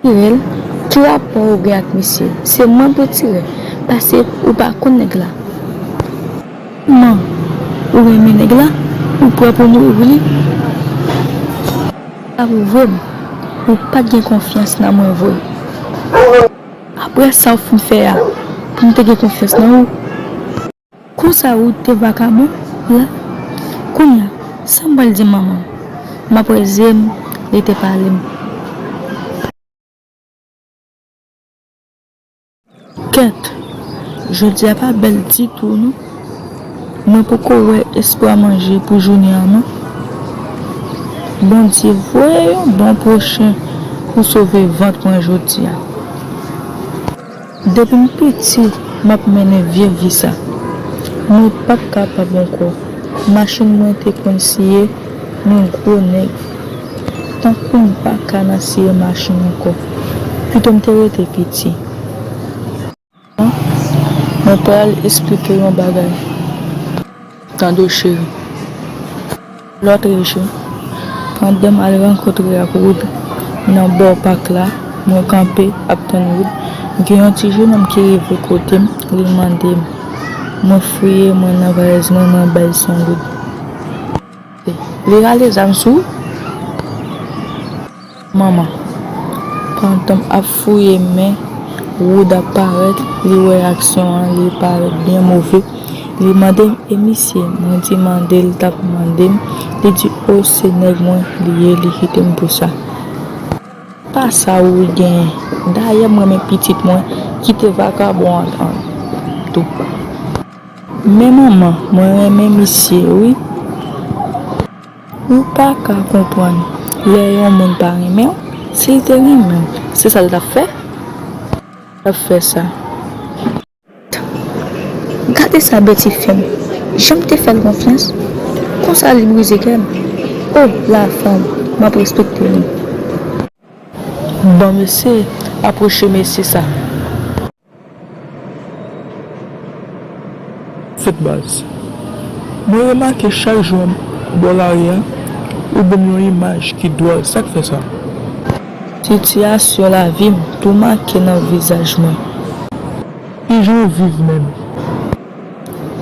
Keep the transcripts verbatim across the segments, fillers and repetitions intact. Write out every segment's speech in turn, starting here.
Tirèl, ki rapò ou gen ak misye? Se mwen pou tirè, paske ou pa konn nèg la. Kòman ou renmen nèg la, ou prè pou mouri pou li? Avwe m, ou pa t gen konfyans nan mwen vre. Apre sa w fin fè a, pou m te gen konfyans nan ou? Konsa ou te vakabon la? Kounye a, sa m pral di manman m? M ap reze m, li te pale m. Kèt, jodi a pa bèl ditou non. Mwen poko wè espwa manje pou jounen an non. Bondye voye yon bon pwochen pou sove vant mwen jodi a. Depi m piti, m ap mennen vye vi sa. Mwen p ap kapab ankò. Machin mwen te konn siye yon gwo nèg. Tankou m pa ka nan siye machin ankò. Pito m te rete piti. Mwen pral esplike w yon bagay. Tande w, cheri. Lòt jou, pandan m al rankontre ak Wood nan bò pak la, mwen kanpe ap tann Wood, gen yon ti jenòm ki rive kote m, li mande m. Mwen fouye men nan valèz mwen, mwen ba l san goud. Li rale zam sou ou? Manman. Pandan m ap fouye men, Wood ap parèt, li wè aksyon an, li parèt byen move. Li mande m, "E misye?" Mwen di mande l t ap mande m. Li di, "O, se nèg mwen li ye, li kite m pou sa." Pa sa Wood genyen. Dayè, m renmen pitit mwen, kite vakabon an, an tou. Men manman, mwen renmen misye, wi. Ou pa ka konprann lè yon moun pa renmen w. Si l te renmen w, se sa l t ap fè? L ap fè sa. Gade sa Betty fè m. Jan m te fè l konfyans. Konsa li brize kè m. O, lafanm, m ap respekte li. Bon, mesye, apwoche mesye sa. Fèt baz. Mwen remake chak jou an bò lari a, ou ban m yon imaj ki dwòl. Sa k fè sa? Sitiyasyon lavi m tou make nan vizaj mwen. Kijan w viv menm?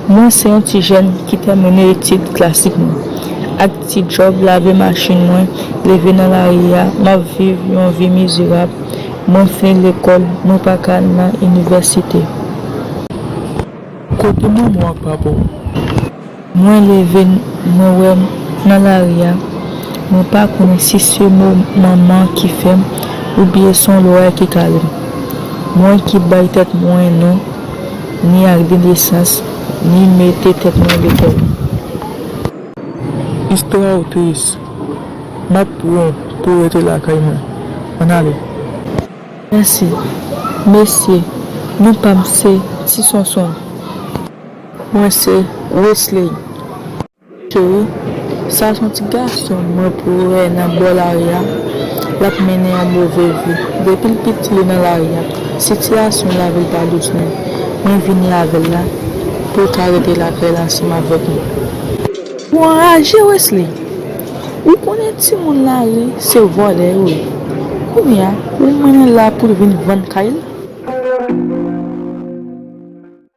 Mwen se yon ti jèn ki tèmine etid klasik mwen. Ak ti djòb lave machin mwen, leve nan lari a, m ap viv yon vi mizerab. Mwen fini lekòl, mwen pa ka al nan inivèsite. Kote manman w ak papa w? Mwen leve, mwen wè m nan lari a. Mwen pa konnen si se mo manman ki fè m, oubyen se yon lwa ki kale m. Mwen ki bay tèt mwen non, ni ak de nesans, ni mete tèt mwen lekòl. Istwa w tris. M ap pran w pou w rete lakay mwen. Ann ale. Mèsi. Mesye, non pa m se Ti Sonsonn. Mwen se Wesley. Cheri, sa se yon ti gason mwen pou wè nan bò lari a. L ap mennen yon move vi. Depi l piti, li nan lari a. Sitiyasyon lavi l pa dous non. Mwen vini avè l la pou l ka rete lakay la ansanm avèk nou. Ou anraje, Wesley? Ou konnen timoun lari se vòlè yo ye. Kounye a, ou mennen l la pou l vin vann kay li?